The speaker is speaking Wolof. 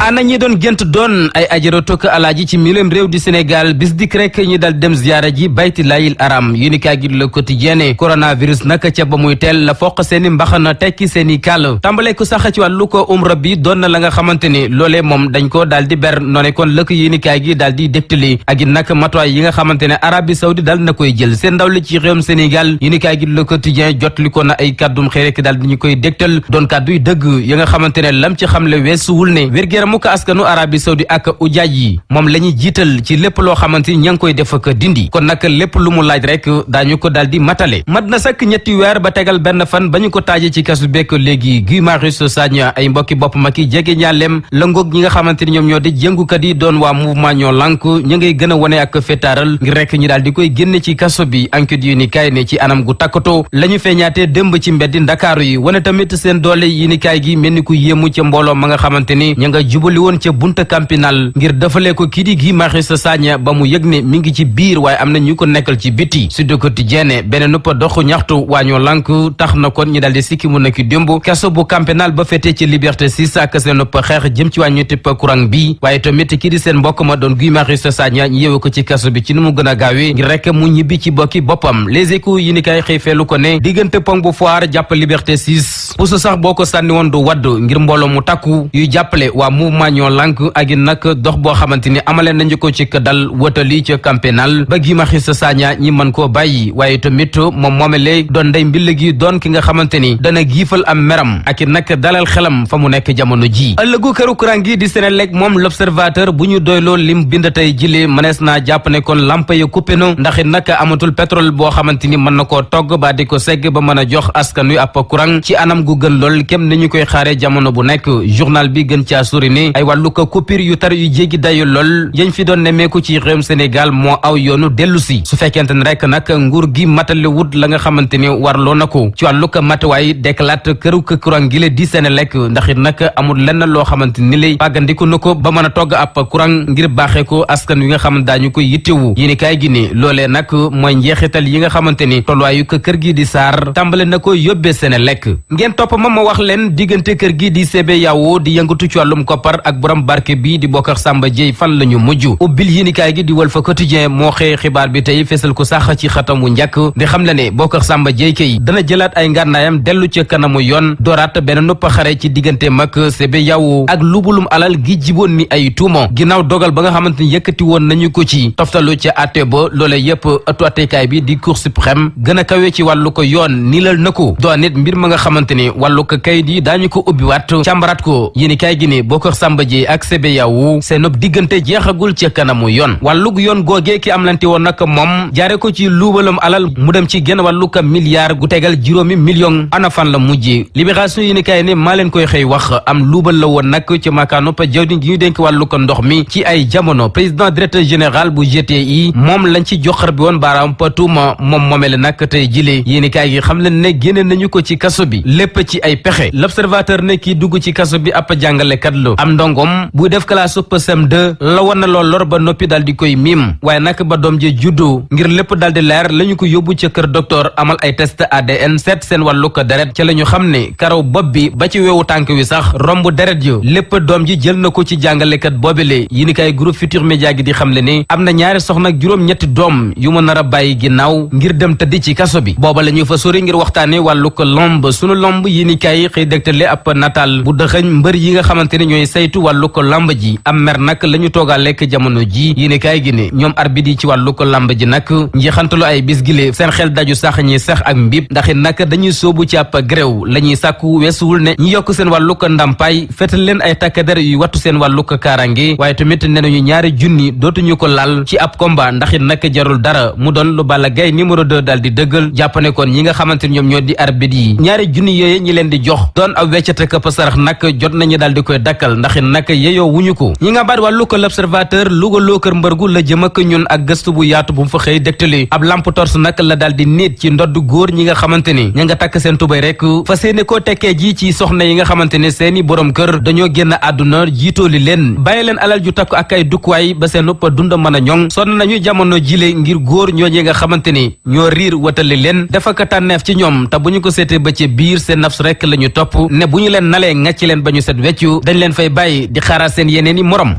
ana ñi doon gént doon ay ajaratu ak alaaji ci milim réew di Sénégal bis dik rek ñu dal dem ziyaara ji bayti layil aram yéenekaay gi Le Quotidien coronavirus nag ca ba muy teel la foq seeni mbaxana tekki seeni kàll tàmbale ko sax ci wàllu ko umra bi doon na la nga xamante ni loolee moom dañ ko daal di ber noone kon lëkk yéenekaay gi daal di dégtali ak it nag matuwaay yi nga xamante ne Arabie Saoudite daal na koy jël seen ndaw li ci réewum Sénégal yéenekaay gi Le Quotidien jot li ko na ay kàddum xëy rek daal di ñu koy dégtal doon kàdduy dëgg yi nga xamante ne lam ci xamle weesuwul ne wér-gu-yaramu ko askanu Arabie Saoudite ak ujaaj yi moom la ñuy jiital ci lépp loo xamante ni ña ngi koy def ak dindi kon nag lépp lu mu laaj rek daañu ko daal di matale mat na sakk ñetti weer ba tegal benn fan ba ñu ko taajee ci kasu bekk léegi Guy Marius Sagna ay mbokki bopp ma ki jege ñaaleem lëngoog ñi nga xamante ni ñoom ñoo di jëngukat yi doon waa mouvement ñoo lànk ñu ngay gën a wone ak fétaaral ngir rek ñu daal di koy génne ci kaso bi enquête yu ni kaay ne ci anam gu takkatoo la ñu feeñaatee démb ci mbeddi Ndakaaru yi wane tamit seen doole yi ni kaay gi mel ni ku yéemu ca mbooloo ma nga xamante ni ña nga jubali woon ca bunta campinal ngir defalee ko kii di Guy Marius Sagna ba mu yëg ne mi ngi ci biir waaye am na ñu ko nekkal ci biti Sud Quotidien beneen nëpp doxu ñaxtu waa ñoo lànk tax na kon ñi daal di sikki mu nekk démb kaso bu campinal ba féetee ci Liberté 6 ak seen nëpp xeex jëm ci wàññi tipp courant bi waaye tamit kii di seen mbokk ma doon Guy Marius Sagna ñu yeewu ko ci kaso bi ci nu mu gën a gaawee ngir rek mu ñibbi ci bokki boppam Les Échos yi ni kay xëy feelu ko ne diggante pont bu Foire jàpp Liberté 6 puso sax boo ko sànni woon du wadd ngir mbooloo mu takku yuy jàppale waa mouvement ñoo lànk ak it nag dox boo xamante ni amale nañu ko ci dal wëtali ca campénal ba Guy Marius Sagna ñi mën koo bàyyi waaye tamit moom moomele doon ndey mbill gi doon ki nga xamante ni dana giifal am meram ak it nag dalal xelam fa mu nekk jamono ji ëllëgu këru courant gi di Senelec moom L'Observateur bu ñu doyloo lim bind tey jile mënees naa jàpp ne kon lampa ya coupé na ndax it nag amatul pétrole boo xamante ni mën na koo togg ba di ko segg ba mën a jox askan wi ab courant ci anam gu gën lool kem ni ñu koy xaare jamono bu nekk journal bi gën caa sori ne ay wàllu ko coupure yu tar yu jéggi dayu lool yañ fi doon nemmeeku ci réewum Sénégal moo aw yoonu dellu si su fekkente ne rek nag nguur gi matale wut la nga xamante ni warloo na ko ci wàllu ko matuwaay déclate këru ko courant gi le di Senelec ndax it nag amul lenn loo xamante ni lay pàggandiku na ko ba mën a togg ab courant ngir baaxee ko askan wi nga xamante daañu koy yittewu yéeni kaay gi ni loolee nag mooy njeexital yi nga xamante ni tolluwaayu ko kër gi di SAR tàmbale na ko yóbbee Senelec ngeen topp ma wax leen diggante kër gi di CBAO di yëngatu ci wàllum koppar ak borom barke bi di Bocar Samba Dièye fan la ñu mujj ubbil yéenikaay gi di Walf Quotidien moo xëy xibaar bi tey fesal ko sax ci xatam wu njëkk di xam le ne Bocar Samba Dièye kay dana jëlaat ay ngànnaayam dellu ci kanamu yoon dooraat benn noppa xare ci diggante mag CBAO ak lubulum alal gi jiboon ni ay tuuma ginnaaw dogal ba nga xamante ni yëkkati woon nañu ko ci toftalu ca àtte ba loolee yëpp ëttu àttekaay bi di Cour suprême gën a kawe ci wàllu ko yoon niilal na ko doon nit mbir ma nga xamante ni wàllu ko kayit yi daañu ko ubbiwaat càmbaraat ko yéenikaay gi ni Bocar Samba Dièye ak CBAO seen diggante jeexagul ci kanamu yoon wàllug yoon googee ki am lante woon nag moom jaare ko ci luubalam alal mu dem ci genn wàllu ko milliard gu tegal juróomi million ana fan la mujjee Libération yéenikaay ne maa leen koy xëy wax am luubal la woon nag ci makaano pa jawdi gi ñu dénk wàllu ko ndox mi ci ay jamono président directeur général bu GTI moom lañ ci joxar bi woon baaraam patuma moom moomele nag tey jile yéenikaay gi xam leen ne génne nañu ko ci kaso bi lépp ci ay pexe L'Observateur ne kii dugg ci kaso bi ab jàngalekat la am ndongom buy def classe CM2 la war na lool lor ba noppi daal di koy miim waaye nag ba doom ji juddu ngir lépp daal di leer la ñu ko yóbbu ca kër docteur amal ay test ADN seet seen wàllu ko deret ca la ñu xam ne karaw bopp bi ba ci weewu tànk wi sax romb deret ji lépp doom ji jël na ko ci jàngalekat boobele yi ni kay groupe Futurs Médias gi di xam le ne am na ñaari soxna ak juróom-ñetti doom yu mu nar a bàyyi ginnaaw ngir dem tëddi ci kaso bi booba la ñu fa sori ngir waxtaane wàllu ko lomb sunu lomb yi ni kay xëy dégtale ab nataal bu dëxëñ mbër yi nga xamante ne ñooy saytu wàllu ko lamb ji am mer nag la ñu toogaa lekk jamono ji yéene kaay gi ne ñoom arbitre yi ci wàllu ko lamb ji nag njeexantalu ay bis gile seen xel daju sax ñi sax ak mbib ndax it nag dañuy sóobu ci ab gréew la ñuy sàkku weesuwul ne ñu yokk seen wàllu ko ndàmpaay fetal leen ay takkader yu wattu seen wàllu ko kaarange waaye tamit ne nañu ñaari junni dootuñu ko laal ci ab combat ndax it nag jarul dara mu doon lu Balla Gaye numéro 2 daal di dëggal jàppane kon ñi nga xamante ni ñoom ñoo di arbitre yi ñaari junni yooyu ñi leen di jox doon ab weccate këpp sarax nag jot nañu daal di koy dakkal ndax it nag yeyoo wuñu ko ñi nga baat wàllu ko L'Observateur Louga loo kër mbërgu la jëm ak ñun ak gëstu bu yaatu bu mu fa xëy dégtali ab lampe torche nag la daal di niit ci ndodd góor ñi nga xamante ni ña nga takk seen tubay rek fa seeni koo tekkee ji ci soxna yi nga xamante ne seeni borom kër dañoo génn àdduna jiitooli leen bàyyi leen alal ju takku ak ay dukkuwaay ba seen ëpp dund mën a ñoŋ sonn nañu jamono jile ngir góor ñooñee nga xamante ni ñoo riir watali leen dafa ka tànneef ci ñoom te bu ñu ko seetee ba ci biir seen nafs rek la ñu topp ne bu ñu leen nalee ngàcc leen ba ñu set weccu dañ leen fay bàyyi di xaaral seen yeneen i morom.